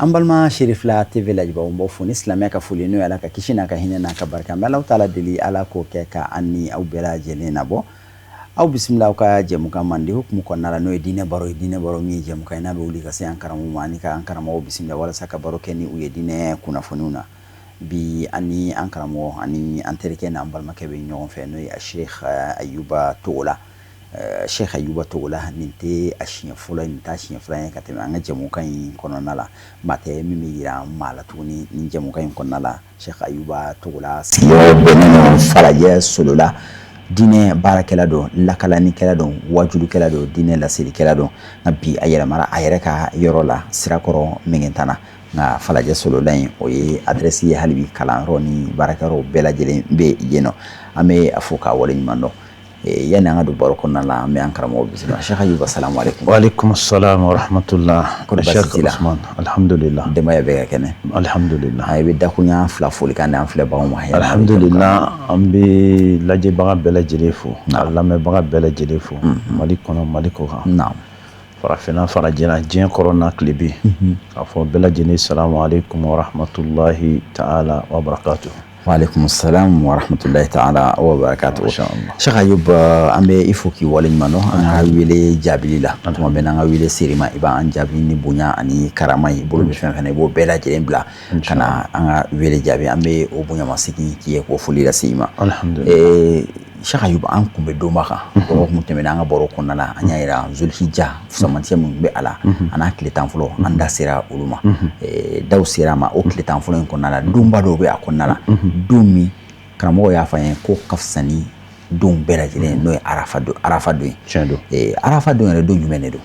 An balima Cherifla TV lajɛbaaw, n b'aw fo ni silamɛya ka foli, n'o ye Ala ka kisi n'a ka hinɛ n'a ka barika. An bɛ Alahu taala deli, Ala k'o kɛ ka an ni aw bɛɛ lajɛlen nabɔ. Aw bisimila aw ka jɛmukan mandi hukumu kɔnɔna la, n'o ye diinɛ baro ye. Diinɛ baro min ye jɛmukan ye n'a bɛ wuli ka se an karamɔgɔw ma ani ka an karamɔgɔw bisimila walasa ka baro kɛ ni u ye diinɛ kunnafoniw na. Bi an ni an karamɔgɔ ani an terikɛ n'an balimakɛ bɛ ɲɔgɔn fɛ, n'o ye Sheikh Ayuba Togola. Sheikh Ayuba Togola, nin tɛ a siɲɛ fɔlɔ ye, nin t'a siɲɛ fila ye ka tɛmɛ an ka jɛmukan in kɔnɔna la. Maa tɛ min bɛ yira maa la tuguni nin jɛmukan in kɔnɔna la. Sheikh Ayuba Togola sigiyɔrɔ bɛnnen don Falajɛ Solola. Diinɛ baarakɛla don, lakalanikɛla don, wajulikɛla don, diinɛ laselikɛla don. Nka bi a yɛlɛmara a yɛrɛ ka yɔrɔ la Sirakɔrɔ Megetana. Nka Falajɛ Solola in, o ye adresse ye hali bi. Kalanyɔrɔ ni baarakɛyɔrɔ bɛɛ lajɛlen bɛ yen nɔ. An bɛ a fo k'a waleɲuman dɔn. Yanni an ka don baro kɔnɔna la, an bɛ an karamɔgɔ bisimila. Sheikh Ayuba, salamu aleykum. Wa aleykum salam wa rahmatullah. Kɔri baasi t'i la? Alhamdulillah. Denbaya bɛɛ ka kɛnɛ? Alhamdulillah. I bɛ dakunya fila folikan di an filɛbagaw ma. Alhamdulillah, an bɛ lajɛbaga bɛɛ lajɛlen fo, ka lamɛnbaga bɛɛ lajɛlen fo, Mali kɔnɔ, Mali kɔkan. Farafinna, farajɛla, diɲɛ kɔrɔn n'a tilebin, k'a fɔ bɛɛ lajɛlen salamu aleykum wa rahmatulahi ta'ala wa barakatuh. Wa aleykum salam wa rahmatulahi ta'ala wa barakatuh. Sheikh Ayub, an bɛ i fo k'i waleɲuman dɔn an ka wele jaabili la. Tuma bɛɛ n'an ka wele ser'i ma, i b'an jaabi ni bonya ani karama ye. I bolo bɛ fɛn fɛn na, i b'o bɛɛ lajɛlen bila ka na an ka wele jaabi. An bɛ o bonyamasegin k'i ye, k'o foli lase i ma. Alhamdulillah. Sheikh Ayub, an kun bɛ donba kan. Dɔgɔkun tɛmɛnen, an ka baro kɔnɔna la, an y'a yira Zulhijja fusamantiya min bɛ a la, a n'a tile 10 fɔlɔ, an da sera olu ma. Daw sera a ma. O tile 10 fɔlɔ in kɔnɔna la, donba dɔw bɛ a kɔnɔna la, don min karamɔgɔ y'a fɔ an ye ko ka fisa ni don bɛɛ lajɛlen, n'o ye arafa don, arafa don ye. Tiɲɛ don. Arafa don yɛrɛ, don jumɛn de don?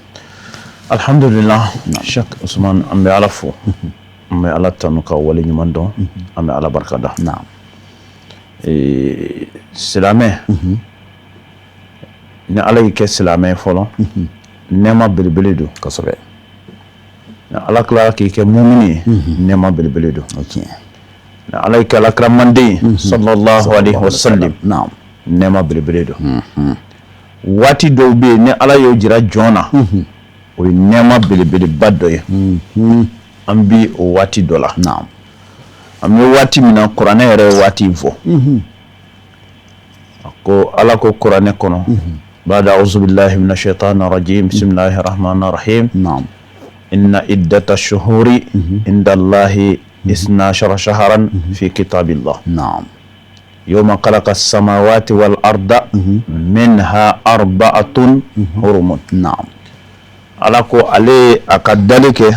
Alhamdulillah, Sheikh Usman, an bɛ Ala fo, an bɛ Ala tanu ka wale ɲuman dɔn, an bɛ Ala barika da. Silamɛ, ni Ala y'i kɛ silamɛ ye fɔlɔ, nɛɛma belebele don. Kosɛbɛ. Ni Ala tilara k'i kɛ mumini ye, nɛɛma belebele don. O tiɲɛ. Ni Ala y'i kɛ alakira manden ye, sallallahu alaihi wasallam, nɛɛma belebele don. Waati dɔw bɛ yen, ni Ala y'o jira jɔn na, o ye nɛɛma belebeleba dɔ ye. An bi o waati dɔ la. An bɛ waati min na, kuranɛ yɛrɛ ye waati in fɔ. A ko, Ala ko kuranɛ kɔnɔ, bada auzubillahi minash shaitani rajim, bismillahir rahmanir rahim, inna iddata shuhuri indallahi isna ashara shahran fi kitabillah yawma khalaqa samawati wal arda minha arba'atun hurumun. Ala ko ale a ka dali kɛ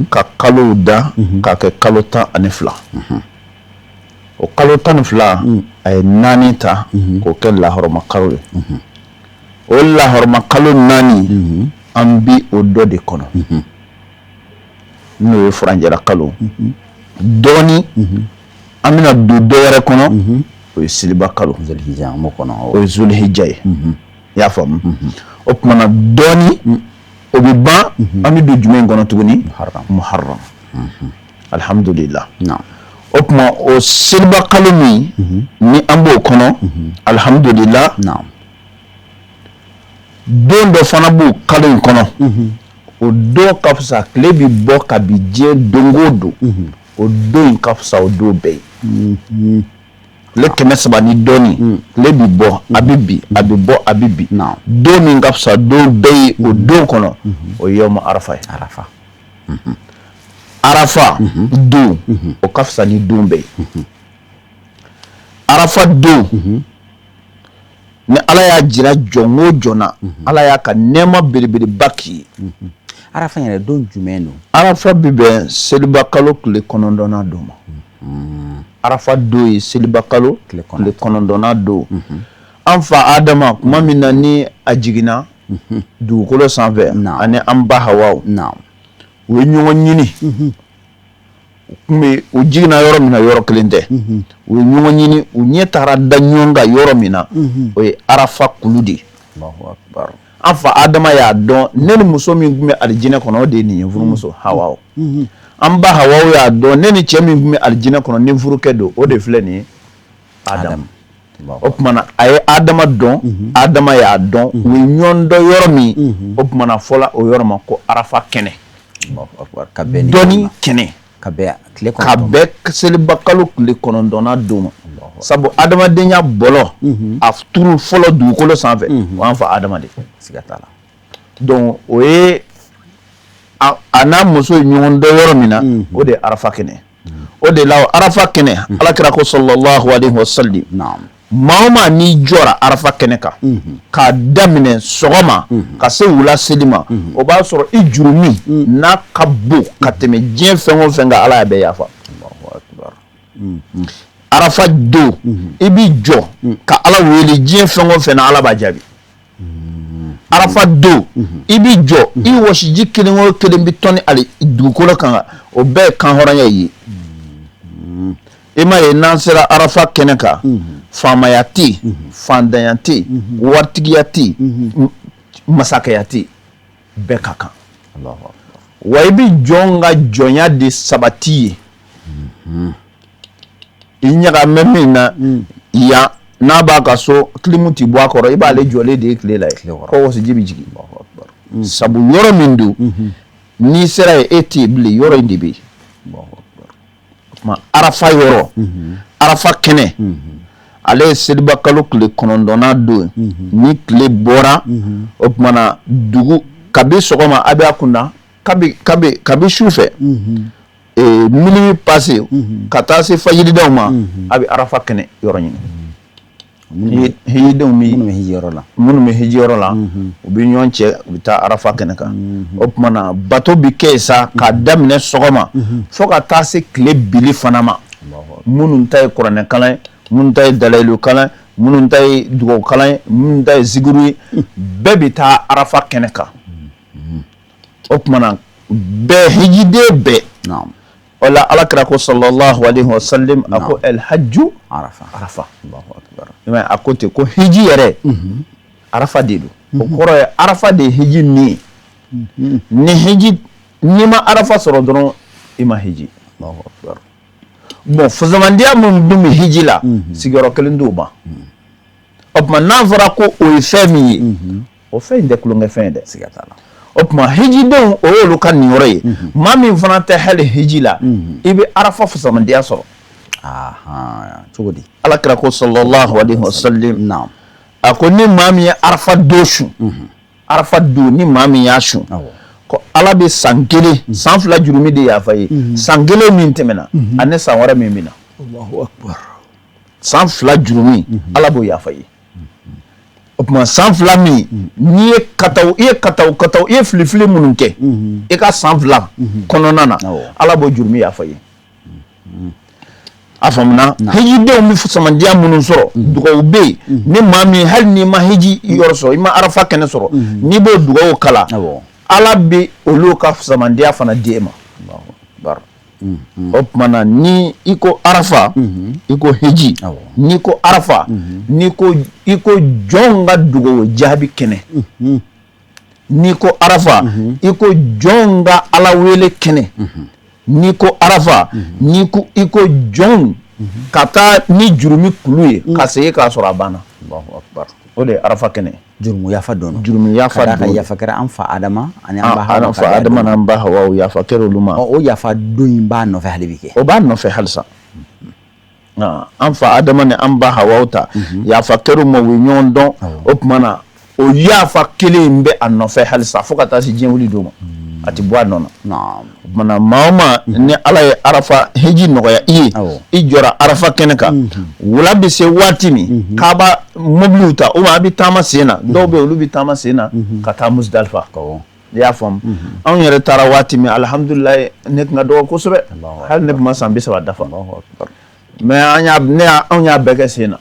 ka kalow da k'a kɛ kalo 12. O kalo 12, a ye naani ta k'o kɛ lahɔrɔma kalo ye. O lahɔrɔma kalo naani, an bi o dɔ de kɔnɔ, n'o ye furanjɛra kalo. Dɔɔni an bɛna don dɔ wɛrɛ kɔnɔ, o ye seliba kalo, o ye zulhijja ye. I y'a faamu? O tuma na, dɔɔni o bɛ ban, an bɛ don jumɛn kɔnɔ tuguni? Muharram. Alhamdulillah. O tuma, o seliba kalo min ni an b'o kɔnɔ, alhamdulillah, don dɔ fana b'o kalo in kɔnɔ, o don ka fisa. Tile bɛ bɔ ka bin diɲɛ don o don, o don in ka fisa o don bɛɛ ye. Tile 300 ni dɔɔni, tile bɛ bɔ, a bɛ bin, a bɛ bɔ, a bɛ bin. Don min ka fisa don bɛɛ ye o don kɔnɔ, o ye yawmu arafa ye. Arafa. Arafa don, o ka fisa ni don bɛɛ ye. Arafa don, ni Ala y'a jira jɔn o jɔn na, Ala y'a ka nɛɛma belebeleba k'i ye. Arafa yɛrɛ, don jumɛn don? Arafa bɛ bɛn seliba kalo tile 9nan don ma. Arafa don ye seliba kalo tile 9nan don. An fa Adama, tuma min na ni a jiginna dugukolo sanfɛ, ani an ba Hawa, u ye ɲɔgɔn ɲini. U tun bɛ, u jiginna yɔrɔ min na, yɔrɔ kelen tɛ. U ye ɲɔgɔn ɲini, u ɲɛ taara da ɲɔgɔn kan yɔrɔ min na, o ye Arafa kulu de ye. An fa Adama y'a dɔn, ne ni muso min tun bɛ alijinɛ kɔnɔ, o de ye nin ye, furumuso Hawa. An ba Hawa y'a dɔn, ne ni cɛ min tun bɛ alijinɛ kɔnɔ, ni furukɛ don, o de filɛ nin ye, Adamu. O tuma na, a ye Adama dɔn, Adama y'a dɔn. U ye ɲɔgɔn dɔn yɔrɔ min, o tuma na, fɔla o yɔrɔ ma ko Arafa kɛnɛ. Ka bɛn dɔnni kɛnɛ, ka bɛn tile ka bɛn seliba kalo tile 9nan don ma. Sabu adamadenya bɔlɔ a turu fɔlɔ dugukolo sanfɛ, o y'an fa Adama de. Siga t'a la. Donc o ye a n'a muso ye ɲɔgɔn dɔn yɔrɔ min na, o de ye Arafa kɛnɛ. O de la Arafa kɛnɛ, Ala kira ko sallallahu alaihi wasallam, maa o maa n'i jɔra Arafa kɛnɛ kan k'a daminɛ sɔgɔma ka se wula seli ma, o b'a sɔrɔ i jurumi n'a ka bon ka tɛmɛ diɲɛ fɛn o fɛn kan, Ala y'a bɛɛ yafa. Arafa don, i b'i jɔ ka Ala wele diɲɛ fɛn o fɛn na, Ala b'a jaabi. Arafa don, i b'i jɔ, i wɔsiji kelen o kelen bɛ tɔni ali dugukolo kan, o bɛɛ ye kanhɔrɔnya ye. I m'a ye, n'an sera Arafa kɛnɛ kan, faamaya tɛ yen, fantanya tɛ yen, waritigiya tɛ yen, masakɛya tɛ yen, bɛɛ ka kan. Wa i bɛ jɔn ka jɔnya de sabati ye. I ɲaga bɛ min na yan, n'a b'a ka so, kilimu ti bɔ a kɔrɔ, i b'ale jɔlen de ye tile la ye, ko wɔsiji bɛ jigin. Sabu yɔrɔ min don, n'i sera yen, e tɛ yen bilen, yɔrɔ in de bɛ yen. O tuma Arafa yɔrɔ, Arafa kɛnɛ, ale ye seliba kalo tile 9nan don. Ni tile bɔra, o tuma na dugu kabi sɔgɔma a bɛ a kunda, kabi su fɛ, minuit passé ka taa se fajiridaw ma, a bɛ Arafa kɛnɛ yɔrɔ ɲini. Hijidenw minnu bɛ hiji yɔrɔ la, minnu bɛ hiji yɔrɔ la, u bɛ ɲɔgɔn cɛ, u bɛ taa Arafa kɛnɛ kan. O tuma na bato bɛ kɛ yen sa k'a daminɛ sɔgɔma fo ka taa se tile bili fana ma. Minnu ta ye kuranɛ kalan ye, minnu ta ye dalayilu kalan ye, minnu ta ye dugawu kalan ye, minnu ta ye zikiru ye, bɛɛ bɛ taa Arafa kɛnɛ kan. O tuma na bɛɛ, hijiden bɛɛ. O la Ala kira ko sallallahu alaihi wasallam, a ko el hajju arafa. Arafa. A ko ten ko hiji yɛrɛ Arafa de don. O kɔrɔ ye Arafa de ye hiji nin ye. Ni hiji, n'i ma Arafa sɔrɔ dɔrɔn, i ma hiji. Bon, fusamandiya min dun bɛ hiji la, sigiyɔrɔ kelen t'o ma. O tuma n'a fɔra ko o ye fɛn min ye, o fɛn in tɛ tulonkɛfɛn ye dɛ. Siga t'a la. O tuma hijidenw, o y'olu ka niyɔrɔ ye. Maa min fana tɛ hali hiji la, i bɛ Arafa fusamandiya sɔrɔ. Cogo di? Ala kira ko sallallahu alaihi wasallam, a ko ni maa min ye Arafa don sun, Arafa don, ni maa min y'a sun, ko Ala bɛ san 1, san 2 jurumi de yafa ye, san 1 min tɛmɛna ani san wɛrɛ min bɛ na. Allahu akbar. San 2 jurumi, Ala b'o yafa ye. O tuma san 2 min n'i ye kataw, i ye kataw kataw, i ye filifili minnu kɛ i ka san 2 kɔnɔna na, Ala b'o jurumi yafa ye. A faamuna? Hijidenw bɛ fusamandiya minnu sɔrɔ, dugawu bɛ yen, ni maa min, hali n'i ma hiji yɔrɔ sɔrɔ, i ma Arafa kɛnɛ sɔrɔ, n'i b'o dugawu kalan, Ala bɛ olu ka fusamandiya fana di e ma. O tuma na ni i ko Arafa, i ko hiji. N'i ko Arafa, n'i ko i ko jɔn ka dugawu jaabi kɛnɛ. N'i ko Arafa, i ko jɔn ka Ala wele kɛnɛ. N'i ko Arafa, n'i ko i ko jɔn ka taa ni jurumi kulu ye ka segin k'a sɔrɔ a banna. O de ye Arafa kɛnɛ. Jurumu yafa don. Jurumu yafa don. Ka yafa kɛra an fa Adama ani an ba Hawa. An fa Adama n'an ba Hawa, yafa kɛra olu ma. O yafa don in b'a nɔfɛ hali bi kɛ. O b'a nɔfɛ halisa. An fa Adama ni an ba Hawa ta, yafa kɛra u ma, u ye ɲɔgɔn dɔn. O tuma na o yafa kelen in bɛ a nɔfɛ halisa fo ka taa se diɲɛ wuli don ma, a tɛ bɔ a nɔ na. O tuma na maa o maa ni Ala ye Arafa hiji nɔgɔya i ye, i jɔra Arafa kɛnɛ kan, wula bɛ se waati min k'a b'a mobiliw ta, ou bien a bɛ taama sen na, dɔw bɛ yen, olu bɛ taama sen na ka taa Musdalifa. I y'a faamu? Anw yɛrɛ taara waati min, alihamudulilayi, ne tun ka dɔgɔ kosɛbɛ, hali ne tun ma san 30 dafa, mais an y'a ne y'a anw y'a bɛɛ kɛ sen na.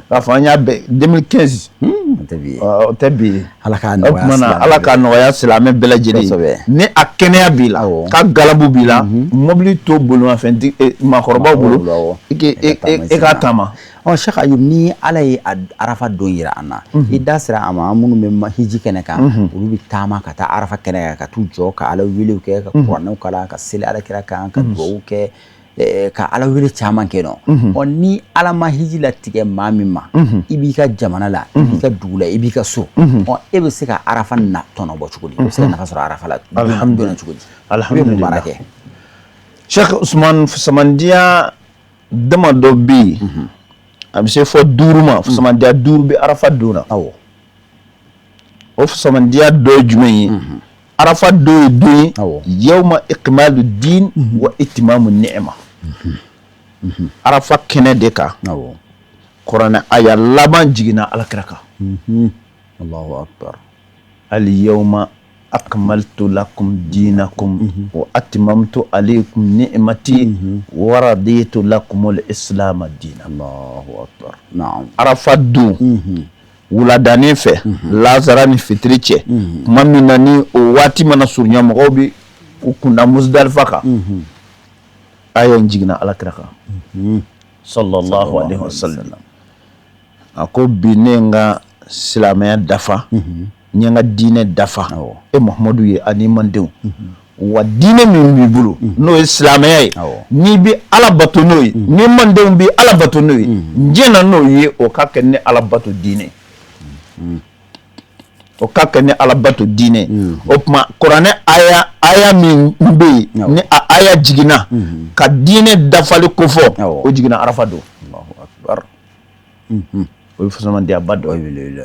K'a fɔ an y'a bɛɛ 2015, o tɛ bi ye. Ala k'a nɔgɔya. Ala k'a nɔgɔya silamɛ bɛɛ lajɛlen ye. Ni a kɛnɛya b'i la, ka galabu b'i la, mobili to bolimafɛn maakɔrɔbaw bolo, i k'a taama. Ɔ Cheikh Ayub, ni Ala ye Arafa don jira an na, i da sera a ma, minnu bɛ hiji kɛnɛ kan, olu bɛ taama ka taa Arafa kɛnɛ kan, ka t'u jɔ ka Ala welew kɛ, ka kuranɛw kalan, ka seli Ala kira kan, ka dugawu kɛ. Ka Ala wele caman kɛ nɔ. Ɔ, ni Ala ma hiji latigɛ maa min ma, i b'i ka jamana la, i b'i ka dugu la, i b'i ka so, ɔ, e bɛ se ka arafa na tɔnɔ bɔ cogo di? I bɛ se ka nafa sɔrɔ arafa la Alhamdulillah. cogo di? I bɛ mun baara kɛ? Cheikh Usman, fisamandiya dama dɔ bɛ yen, a bɛ se fɔ duuru ma. Fisamandiya duuru bɛ arafa don na. O fisamandiya dɔ ye jumɛn ye? Arafa don ye don ye, yawma ikmalu din wa itimamu ni'ma. Arafa kɛnɛ de kan, kuranɛ aya laban jiginna Alakira kan. Allahu akbar. Al yawma akmaltu lakum dinakum wa atmamtu alaykum ni'mati wa raditu lakum al-islam diina. Allahu akbar, na'am. Arafa don wuladanin fɛ, lazara ni fitiri cɛ, tuma min na ni o waati mana surunya, mɔgɔw bɛ u kunda Musdalifa kan, aya in jiginna Alakira kan sallallahu alaihi wasallam. A ko bi ne ye n ka silamɛya dafa, n ye n ka diinɛ dafa e Muhamadu ye ani mandenw. Wa diinɛ min b'i bolo, n'o ye silamɛya ye, n'i bɛ Ala bato n'o ye, ni mandenw bɛ Ala bato n'o ye, n jɛnna n'o ye. O ka kɛ ne Ala bato diinɛ, o ka kɛ ne Ala bato diinɛ. O tuma kuranɛ aya min bɛ yen, ni a aya jiginna ka diinɛ dafali kofɔ, o jiginna arafa don. O ye fisamandiyaba dɔ ye.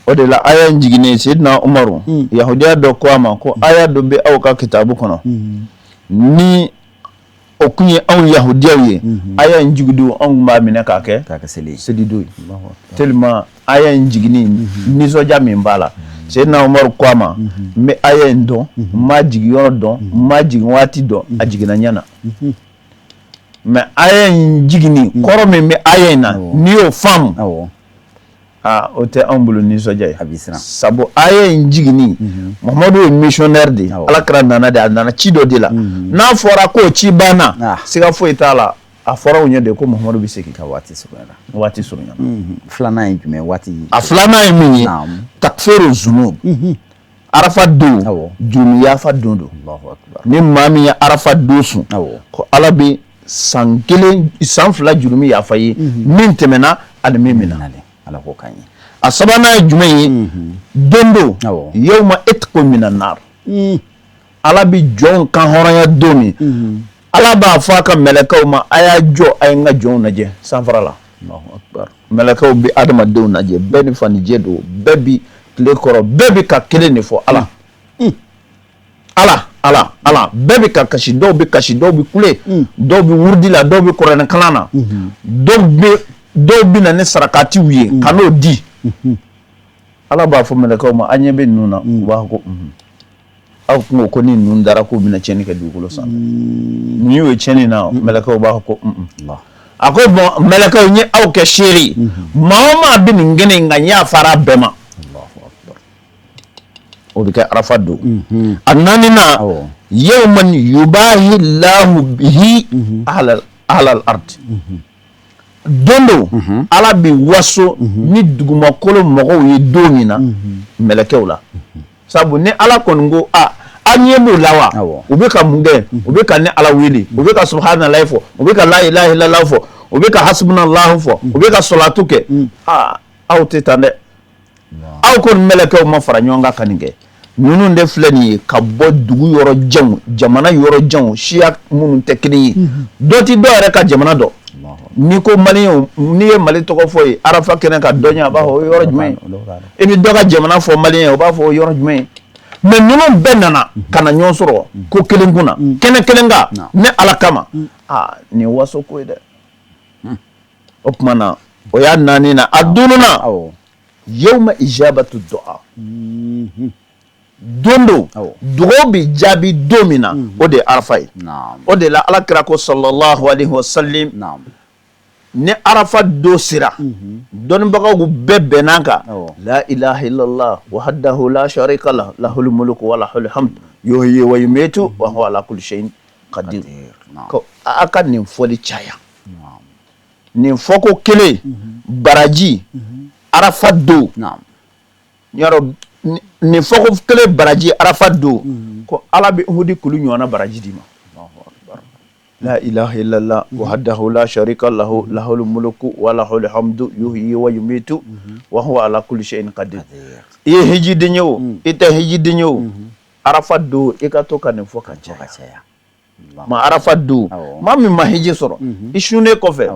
O de la aya in jiginnen, Seydina Umaru, yahudiya dɔ ko a ma ko aya dɔ bɛ aw ka kitabu kɔnɔ, ni o kun ye anw yahudiyaw ye, aya in jigin don, anw tun b'a minɛ k'a kɛ selidon ye, tellement aya in jiginni nisɔndiya min b'a la. Seydina Umaru ko a ma, n bɛ aya in dɔn, n m'a jigin yɔrɔ dɔn, n m'a jigin waati dɔn, a jiginna ɲɛ na. Mais aya in jiginni kɔrɔ min bɛ aya in na, n'i y'o faamu, aa, o tɛ anw bolo nisɔndiya ye. A b'i siran. Sabu aya in jiginni, Muhamadu ye missionnaire de ye. Ala kira nana de, a nana ci dɔ de la. N'a fɔra k'o ci banna, siga foyi t'a la, a fɔra u ɲɛ de ko Muhamadu bɛ segin. Ka waati surunyana. Waati surunyana. Filanan ye jumɛn waati? A filanan ye min ye, takfiru zunub. Arafa don, jurumu yafa don don. Ni maa min ye arafa don sun, ko Ala bɛ san 1, san 2 jurumu yafa ye, min tɛmɛna ani min bɛ na. Ala k'o k'an ye. A sabanan ye jumɛn ye? Don don, yawma itqu minan nar. Ala bɛ jɔnw kan hɔrɔnya don min, Ala b'a fɔ a ka mɛlɛkɛw ma, a y'a jɔ, a ye n ka jɔnw lajɛ sanfara la. Mɛlɛkɛw bɛ adamadenw lajɛ, bɛɛ ni fanijɛ don, bɛɛ bi tile kɔrɔ, bɛɛ bɛ ka kelen de fɔ, Ala, Ala, Ala, Ala. Bɛɛ bɛ ka kasi, dɔw bɛ kasi, dɔw bɛ kule, dɔw bɛ wurudi la, dɔw bɛ kuranɛ kalan na, dɔw bɛ na ni sarakatiw ye ka n'o di. Ala b'a fɔ mɛlɛkɛw ma, an ɲɛ bɛ ninnu na. U b'a fɔ ko aw kun ko ni ninnu dara k'u bɛna tiɲɛni kɛ dugukolo sanfɛ, nin y'o ye tiɲɛni na. Mɛlɛkɛw b'a fɔ ko a ko bon, mɛlɛkɛw, n ye aw kɛ seere ye, maa o maa bɛ nin kɛnɛ in kan, n yafara bɛɛ ma. O bɛ kɛ arafa don. A naaninan, yawman yubahi lahu bihi ahlal ard. Don don, Ala bɛ waso ni dugumakolo mɔgɔw ye don min na mɛlɛkɛw la. Sabu ni Ala kɔni ko a an ɲɛ b'o la wa, u bɛ ka mun kɛ? U bɛ ka ne Ala wele, u bɛ ka subhanallahi fɔ, u bɛ ka la ilaha illallah fɔ, u bɛ ka hasbunallahu fɔ, u bɛ ka sɔlatu kɛ. Aa, aw tɛ tan dɛ, aw kɔni mɛlɛkɛw ma fara ɲɔgɔn kan ka nin kɛ. Ninnu de filɛ nin ye ka bɔ dugu yɔrɔ janw, jamana yɔrɔ janw, siya minnu tɛ kelen ye, dɔ ti dɔ yɛrɛ ka jamana dɔn. N'i ko maliyɛnw, n'i ye Mali tɔgɔ fɔ ye arafa kɛnɛ kan, dɔ ɲɛ a b'a fɔ o ye yɔrɔ jumɛn ye? I bɛ dɔ ka jamana fɔ maliyɛn ye, o b'a fɔ o ye yɔrɔ jumɛn ye? Mais ninnu bɛɛ nana ka na ɲɔgɔn sɔrɔ ko kelen kun na, kɛnɛ kelen kan, ne Ala kama. Aa, nin ye waso ko ye dɛ. O tuma na, o y'a naani na. A duurunan, yawma ijabatu du'a. Don don dugaw bɛ jaabi don min na, o de ye arafa ye. O de la Ala kira ko sallallahu alaihi wasallam, ni arafa don sera, dɔnnibagaw bɛɛ bɛnna kan, la ilaha illallah wahdahu la sharika lah lahul mulku wa lahul hamd yuhyi wa yumitu wa huwa ala kulli shay'in qadir. Ko a ka nin fɔli caya, nin fɔko kelen baraji arafa don. Yɔrɔ nin fɔko kelen baraji arafa don, ko Ala bɛ Uhudi kulu ɲɔgɔnna baraji d'i ma. La ilaha illallah wahdahu la sharika lahu lahul mulku wa lahul hamdu yuhyi wa yumitu wa huwa ala kulli shay'in qadir. I ye hijiden ye o, i tɛ hijiden ye o, arafa don i ka to ka nin fɔ ka caya. Ma arafa don, maa min ma hiji sɔrɔ, i sunnen kɔfɛ,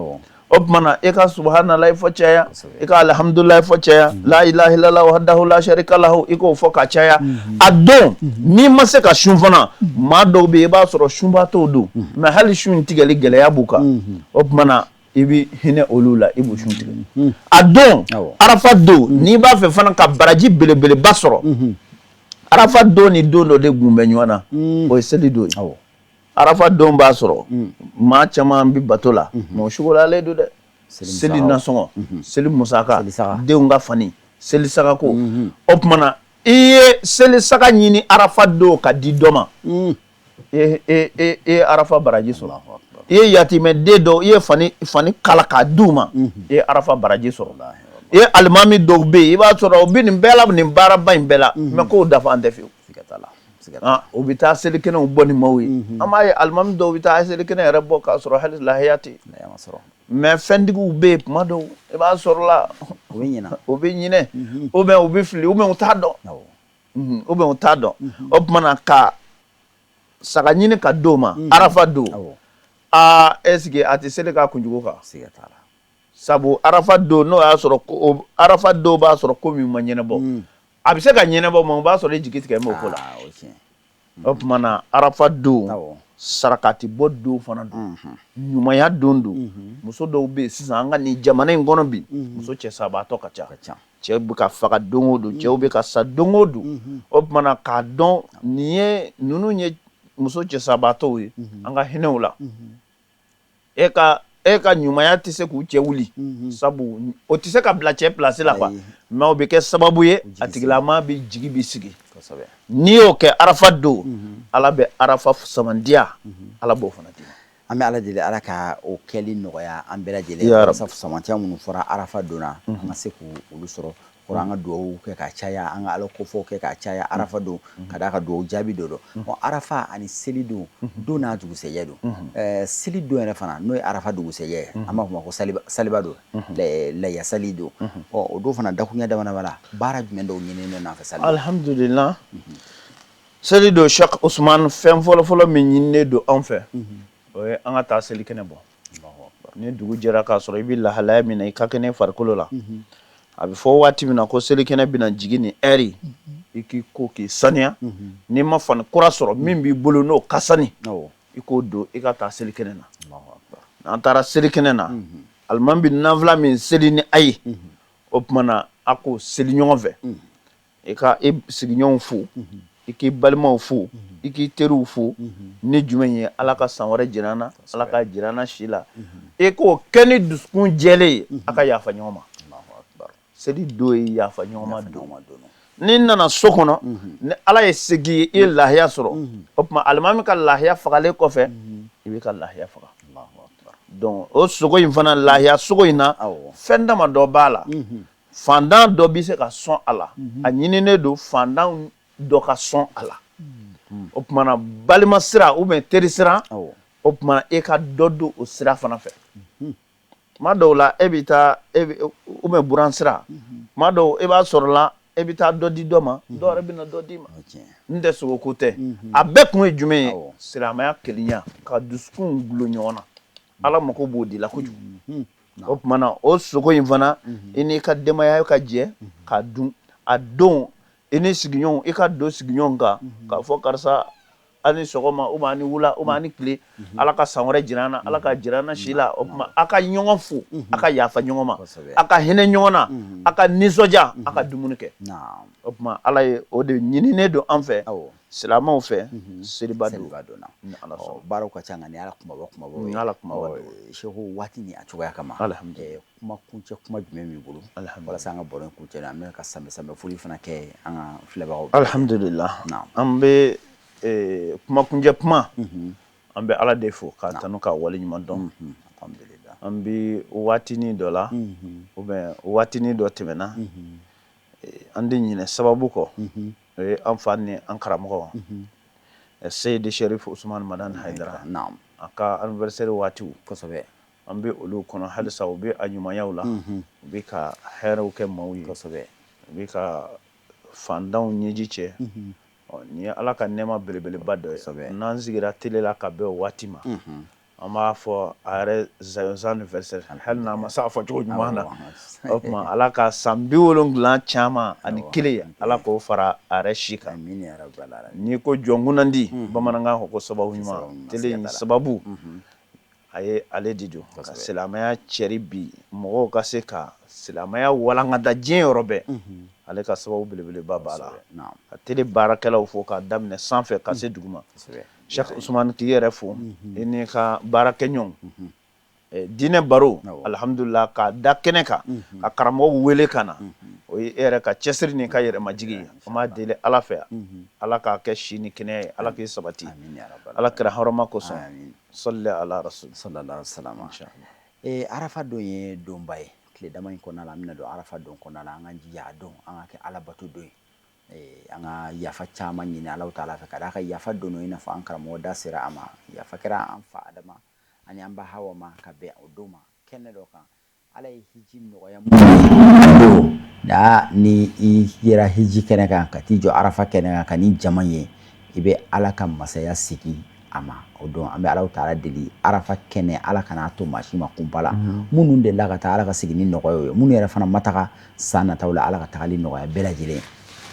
o tuma na i ka subahanallahi fɔ caya, i ka alihamudulilayi fɔ caya, la ilaha illallah wahdahu la sharika lahu, i k'o fɔ ka caya. A don n'i ma se ka sun fana, maa dɔw bɛ yen, i b'a sɔrɔ sunbaatɔw don, mais hali sun in tigɛli gɛlɛya b'u kan, o tuma na i bɛ hinɛ olu la, i b'u sun tigɛ. A don, arafa don, n'i b'a fɛ fana ka baraji belebeleba sɔrɔ, arafa don ni don dɔ de gun bɛ ɲɔgɔn na, o ye seli don ye. Arafa don b'a sɔrɔ maa caman bɛ bato la, mais o sugolalen don dɛ. Seli nasɔngɔ, seli musaka, denw ka fani, seli sagako. O tuma na i ye seli saga ɲini arafa don ka di dɔ ma, e ye arafa baraji sɔrɔ. I ye yatimɛ den dɔw, i ye fani kala k'a d'u ma, i ye arafa baraji sɔrɔ. I ye alimami dɔw bɛ yen, i b'a sɔrɔ u bɛ nin bɛɛ la, nin baaraba in bɛɛ la, mais k'o dafa an tɛ fiyewu. U bɛ taa selikɛnɛw bɔ ni maaw ye. An b'a ye alimami dɔw bɛ taa selikɛnɛ yɛrɛ bɔ k'a sɔrɔ hali lahiya tɛ, mais fɛntigiw bɛ yen, tuma dɔw i b'a sɔrɔ la u bɛ ɲinɛ, ou bien u bɛ fili, ou bien u t'a dɔn, ou bien u t'a dɔn. O tuma na ka saga ɲini ka d'o ma arafa don, aa, est-ce que a tɛ seli k'a kunjugu kan? Sabu arafa don, n'o y'a sɔrɔ arafa don b'a sɔrɔ ko min ma ɲɛnabɔ, a bɛ se ka ɲɛnabɔ, mais o b'a sɔrɔ i jigi tigɛ m'o ko la. O tuma na arafa don, sarakati bɔ don fana don, ɲumanya don don. Muso dɔw bɛ yen sisan, an ka nin jamana in kɔnɔ bi, muso cɛ sabaatɔ ka ca, cɛ bɛ ka faga don o don, cɛw bɛ ka sa don o don. O tuma na k'a dɔn nin ye ninnu ye muso cɛ sabaatɔw ye, an ka hinɛ u la. E ka ɲumanya tɛ se k'u cɛ wuli, sabu o tɛ se ka bila cɛ place la quoi, mais o bɛ kɛ sababu ye a tigilama bɛ jigi bɛ sigi. N'i y'o kɛ arafa don, Ala bɛ arafa samandiya, Ala b'o fana d'i ma. An bɛ Ala deli, Ala ka o kɛli nɔgɔya an bɛɛ lajɛlen, walasa samantiya minnu fɔra arafa don na, an ka se k'olu sɔrɔ. Kɔrɔ, an ka dugawu kɛ ka caya, an ka Ala kofɔw kɛ ka caya arafa don, ka d'a ka dugawu jaabi don don. Arafa ani seli don, don n'a dugusɛjɛ don. Seli don yɛrɛ fana, n'o ye arafa dugusɛjɛ ye, an b'a fɔ ma ko saliba don, laya sali don. Ɔ, o don fana, dakuruɲɛ dama dama la, baara jumɛn dɔw ɲininen don an fɛ sali? Alhamdulillah, seli don, Cheikh Ousmane, fɛn fɔlɔfɔlɔ min ɲininen don anw fɛ, o ye an ka taa selikɛnɛ bɔ. Ni dugu jɛra k'a sɔrɔ i bɛ lahalaya min na, i ka kɛnɛ farikolo la, a bɛ fɔ waati min na ko selikɛnɛ bɛna jigin ni ɛri, i k'i ko k'i saniya. N'i ma fani kura sɔrɔ, min b'i bolo n'o ka sani, i k'o don, i ka taa selikɛnɛ na. N'an taara selikɛnɛ na, alimami bɛ nafila min seli ni a ye, o tuma na a k'o seli ɲɔgɔn fɛ. I ka i sigiɲɔgɔnw fo, i k'i balimaw fo, i k'i teriw fo ni jumɛn ye? Ala ka san wɛrɛ jira an na, Ala ka jira an na si la. I k'o kɛ ni dusukun jɛlen ye, a ka yafa ɲɔgɔn ma. Seli don ye yafa ɲɔgɔn ma don. N'i nana so kɔnɔ, ni Ala ye se k'i ye, i ye lahiya sɔrɔ, o tuma alimami ka lahiya fagalen kɔfɛ, i b'i ka lahiya faga. Donc o sogo in fana, lahiya sogo in na, fɛn dama dɔ b'a la. Fantan dɔ bɛ se ka sɔn a la, a ɲininen don fantan dɔ ka sɔn a la. O tuma na balima sira ou bien teri sira, o tuma e ka dɔ don o sira fana fɛ. Tuma dɔw la e bɛ taa e ou bien buran sira, tuma dɔw e b'a sɔrɔ la e bɛ taa dɔ di dɔ ma, dɔ yɛrɛ bɛ na dɔ d'i ma. N tɛ sogoko tɛ, a bɛɛ kun ye jumɛn ye? Silamɛya kelenya, ka dusukun gulon ɲɔgɔn na, Ala mako b'o de la kojugu. O tuma na o sogo in fana, i n'i ka denbaya ka jɛ k'a dun a don. I ni sigiɲɔgɔnw, i ka don sigiɲɔgɔnw kan k'a fɔ karisa a ni sɔgɔma, ou bien a ni wula, ou bien a ni tile, Ala ka san wɛrɛ jira an na, Ala ka jira an na si la. O tuma a ka ɲɔgɔn fo, a ka yafa ɲɔgɔn ma, a ka hinɛ ɲɔgɔn na, a ka nisɔndiya, a ka dumuni kɛ. O tuma Ala ye o de ɲininen don an fɛ, silamɛw fɛ, seliba don. Ni Ala sɔnna, baaraw ka ca, nka ni Ala kumaba kumabaw ye. Ni Ala kumaba don. Seku, waati ni a cogoya kama, kuma kuncɛ kuma jumɛn b'i bolo walasa an ka baro in kuncɛ? An bɛ ka sanbɛ sanbɛ foli fana kɛ an ka filɛbagaw. Alhamdulillah, an bɛ kuma kuncɛ kuma, an bɛ Ala de fo k'a tanu k'a waleɲuman dɔn. An bɛ waatinin dɔ la, ou bien waatinin dɔ tɛmɛna, an tɛ ɲinɛ sababu kɔ, o ye an fa ni an karamɔgɔ Seyidi Sherif Usman Madani Hayidara. A ka anniversaire waatiw, an bɛ olu kɔnɔ halisa. U bɛ a ɲumanyaw la, u bɛ ka hɛrɛw kɛ maaw ye, u bɛ ka fantanw ɲɛji cɛ. Nin ye Ala ka nɛɛma belebeleba dɔ ye. N'an sigira télé la ka bɛn o waati ma, an b'a fɔ a yɛrɛ joyeux anniversaire, hali n'an ma se a fɔ cogo ɲuman na. O tuma, Ala ka san 71 Ala k'o fara a yɛrɛ si kan. N'i ko jɔn kunnandi, bamanankan ko ko sababu ɲuman, télé in sababu a ye ale de don ka silamɛya cɛri bi, mɔgɔw ka se ka silamɛya walankata diɲɛ yɔrɔ bɛɛ. Ale ka sababu belebeleba b'a la. Ka télé baarakɛlaw fo k'a daminɛ sanfɛ ka se duguma. Cheikh Ousmane, k'i yɛrɛ fo, i n'i ka baarakɛɲɔgɔnw. Diinɛ baro, alhamdulillah, k'a da kɛnɛ kan, ka karamɔgɔw wele ka na, o ye e yɛrɛ ka cɛsiri n'i ka yɛrɛmajigi ye. An b'a deli Ala fɛ, Ala k'a kɛ si ni kɛnɛya ye, Ala k'i sabati Ala kira hɔrɔma kosɔn. Sɔli ala rasul. Sallallahu alaihi wasallam. Arafa don ye donba ye. Tile dama in kɔnɔna la, an bɛna don arafa don kɔnɔna la. An ka jija a don, an ka kɛ ala bato don ye. An ka yafa caman ɲini Ala taala fɛ, ka d'a kan yafa don i n'a fɔ an karamɔgɔ da sera a ma. Yafa kɛra an fa Adama ani an ba Hawa ma ka bɛn o don ma kɛnɛ dɔ kan. Ala ye hiji nɔgɔya don ni i yera hiji kɛnɛ kan, ka t'i jɔ arafa kɛnɛ kan, ka ni jama ye, i bɛ Ala ka masaya segin a ma o don. An bɛ Ala taala deli, arafa kɛnɛ, Ala kan'a to maa si ma kunpa la. Minnu delila ka taa, Ala ka segin ni nɔgɔya ye. Minnu yɛrɛ fana ma taga, san nataw la, Ala ka tagali nɔgɔya bɛɛ lajɛlen.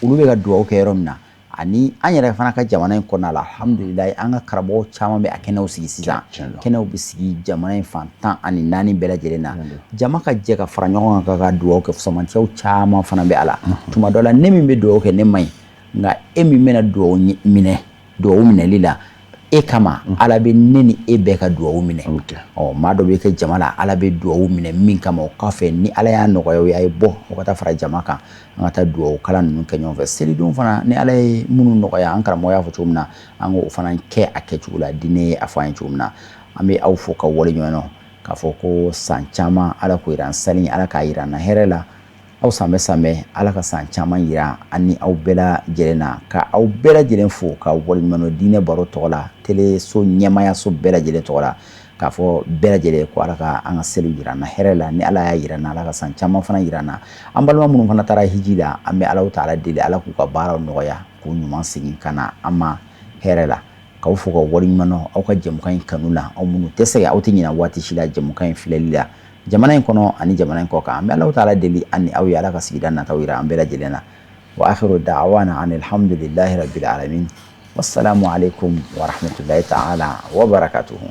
Olu bɛ ka dugawu kɛ yɔrɔ min na, ani an yɛrɛ fana ka jamana in kɔnɔna la, alhamdulilayi, an ka karamɔgɔw caman bɛ a kɛnɛw sigi sisan. Kɛnɛw bɛ sigi jamana in fan 14 bɛɛ lajɛlen na. Jama ka jɛ ka fara ɲɔgɔn kan ka dugawu kɛ, fusamantiyaw caman fana bɛ a la. Tuma dɔ la, ne min bɛ dugawu kɛ, ne man ɲi, nka e min bɛna dugawu minɛ, dugawu minɛli la e kama, Ala bɛ ne ni e bɛɛ ka dugawu minɛ. Ɔ, maa dɔ bɛ kɛ jama la, Ala bɛ dugawu minɛ min kama, o kɔfɛ, ni Ala y'a nɔgɔya o ye, a ye bɔ o ka taa fara jama kan, an ka taa dugawu kalan ninnu kɛ ɲɔgɔn fɛ. Selidon fana, ni Ala ye minnu nɔgɔya, an karamɔgɔ y'a fɔ cogo min na, an k'o fana kɛ a kɛcogo la, diinɛ ye a fɔ an ye cogo min na. An bɛ aw fo ka waleɲuman dɔn, k'a fɔ ko san caman Ala k'o yira an sali, Ala k'a yira an na hɛrɛ la. Aw sanbɛ sanbɛ, Ala ka san caman yira an ni aw bɛɛ lajɛlen na. Ka aw bɛɛ lajɛlen fo ka waleɲuman dɔn diinɛ baro tɔgɔ la, teleso ɲɛmayaso bɛɛ lajɛlen tɔgɔ la, k'a fɔ bɛɛ lajɛlen ko Ala ka an ka seliw yira an na hɛrɛ la. Ni Ala y'a yira an na, Ala ka san caman fana yira an na. An balima minnu fana taara hiji la, an bɛ Ala taala deli, Ala k'u ka baaraw nɔgɔya, k'u ɲuman segin ka na an ma hɛrɛ la. K'aw fo ka waleɲuman dɔn aw ka jɛmukan in kanu la, aw minnu tɛ sɛgɛn, aw tɛ ɲinɛ waati si la jɛmukan in filɛli la, jamana in kɔnɔ ani jamana in kɔ kan. An bɛ Ala taala deli an ni aw ye, Ala ka sigida nataw yira an bɛɛ lajɛlen na. Wa akhiru da'wana anil hamdulillahi rabbil alamin, wassalamu alaikum wa rahmatullahi ta'ala wa barakatuhu.